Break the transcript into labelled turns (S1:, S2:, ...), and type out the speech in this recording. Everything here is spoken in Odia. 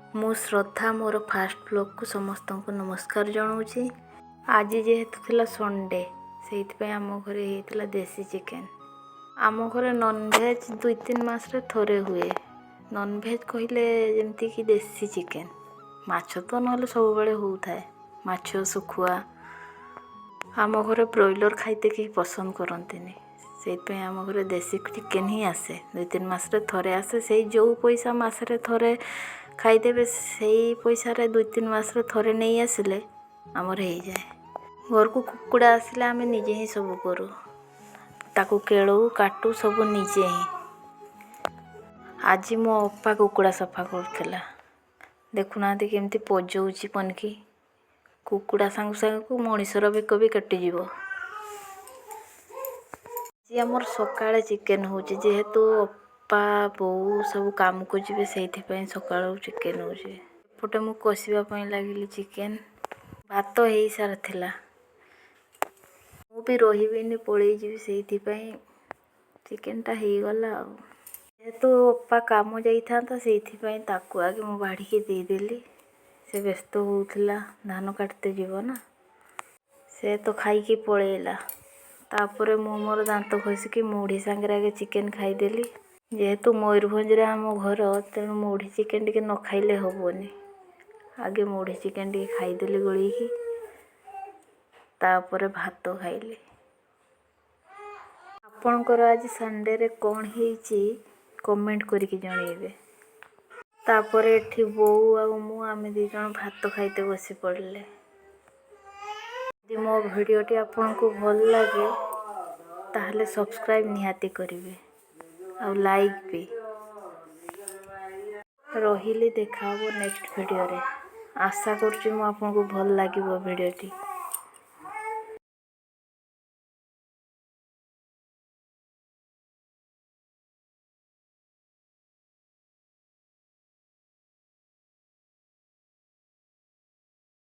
S1: ମୁଁ ଶ୍ରଦ୍ଧା, ମୋର ଫାଷ୍ଟ ବ୍ଲଗ୍କୁ ସମସ୍ତଙ୍କୁ ନମସ୍କାର ଜଣାଉଛି। ଆଜି ଯେହେତୁ ଥିଲା ସଣ୍ଡେ, ସେଇଥିପାଇଁ ଆମ ଘରେ ହେଇଥିଲା ଦେଶୀ ଚିକେନ୍। ଆମ ଘରେ ନନଭେଜ୍ 2-3 ମାସରେ ଥରେ ହୁଏ। ନନଭେଜ୍ କହିଲେ ଯେମିତିକି ଦେଶୀ ଚିକେନ୍। ମାଛ ତ ନହେଲେ ସବୁବେଳେ ହେଉଥାଏ, ମାଛ ଶୁଖୁଆ। ଆମ ଘରେ ବ୍ରଏଲର୍ ଖାଇତେ କେହି ପସନ୍ଦ କରନ୍ତିନି। ସେଇଥିପାଇଁ ଆମ ଘରେ ଦେଶୀ ଚିକେନ୍ ହିଁ ଆସେ, 2-3 ମାସରେ ଥରେ ଆସେ। ସେଇ ଯେଉଁ ପଇସା ମାସରେ ଥରେ ଖାଇଦେବେ, ସେଇ ପଇସାରେ 2-3 ମାସରେ ଥରେ ନେଇ ଆସିଲେ ଆମର ହେଇଯାଏ। ଘରକୁ କୁକୁଡ଼ା ଆସିଲେ ଆମେ ନିଜେ ହିଁ ସବୁ କରୁ। ତାକୁ କେଳଉ, କାଟୁ, ସବୁ ନିଜେ ହିଁ। ଆଜି ମୋ ଅପା କୁକୁଡ଼ା ସଫା କରୁଥିଲା। ଦେଖୁନାହାନ୍ତି କେମିତି ପଜଉଛି ପନିକି। କୁକୁଡ଼ା ସାଙ୍ଗୁ ସାଙ୍ଗକୁ ମଣିଷର ବେକ ବି କଟିଯିବ। ଆଜି ଆମର ସକାଳେ ଚିକେନ୍ ହେଉଛି। ଯେହେତୁ ଅପା, ବୋଉ ସବୁ କାମକୁ ଯିବେ, ସେଇଥିପାଇଁ ସକାଳୁ ଚିକେନ୍ ହେଉଛି। ଏପଟେ ମୁଁ କଷିବା ପାଇଁ ଲାଗିଲି ଚିକେନ୍। ଭାତ ହେଇସାରିଥିଲା। ମୁଁ ବି ରହିବିନି, ପଳେଇ ଯିବି, ସେଇଥିପାଇଁ ଚିକେନ୍ଟା ହେଇଗଲା। ଆଉ ଯେହେତୁ ଅପା କାମ ଯାଇଥାନ୍ତା, ସେଇଥିପାଇଁ ତାକୁ ଆଗେ ମୁଁ ବାଢ଼ିକି ଦେଇଦେଲି। ସେ ବ୍ୟସ୍ତ ହେଉଥିଲା, ଧାନ କାଟିତେ ଯିବ ନା। ସେ ତ ଖାଇକି ପଳେଇଲା। ତାପରେ ମୁଁ ମୋର ଦାନ୍ତ ଘଷିକି ମୁଢ଼ି ସାଙ୍ଗରେ ଆଗେ ଚିକେନ୍ ଖାଇଦେଲି। ଯେହେତୁ ମୟୂରଭଞ୍ଜରେ ଆମ ଘର, ତେଣୁ ମୁଢ଼ି ଚିକେନ୍ ଟିକେ ନ ଖାଇଲେ ହେବନି। ଆଗେ ମୁଢ଼ି ଚିକେନ୍ ଟିକେ ଖାଇଦେଲି ଗୋଳେଇକି, ତାପରେ ଭାତ ଖାଇଲି। ଆପଣଙ୍କର ଆଜି ସଣ୍ଡେରେ କ'ଣ ହେଇଛି, କମେଣ୍ଟ କରିକି ଜଣେଇବେ। ତାପରେ ଏଠି ବୋଉ ଆଉ ମୁଁ, ଆମେ ଦୁଇ ଜଣ ଭାତ ଖାଇତେ ବସି ପଡ଼ିଲେ। ଯଦି ମୋ ଭିଡ଼ିଓଟି ଆପଣଙ୍କୁ ଭଲ ଲାଗେ, ତାହେଲେ ସବସ୍କ୍ରାଇବ୍ ନିହାତି କରିବେ ଆଉ ଲାଇକ୍ ବି। ରହିଲି, ଦେଖା ହେବ ନେକ୍ସଟ ଭିଡ଼ିଓରେ। ଆଶା କରୁଛି ମୁଁ ଆପଣଙ୍କୁ ଭଲ ଲାଗିବ ଭିଡ଼ିଓଟି।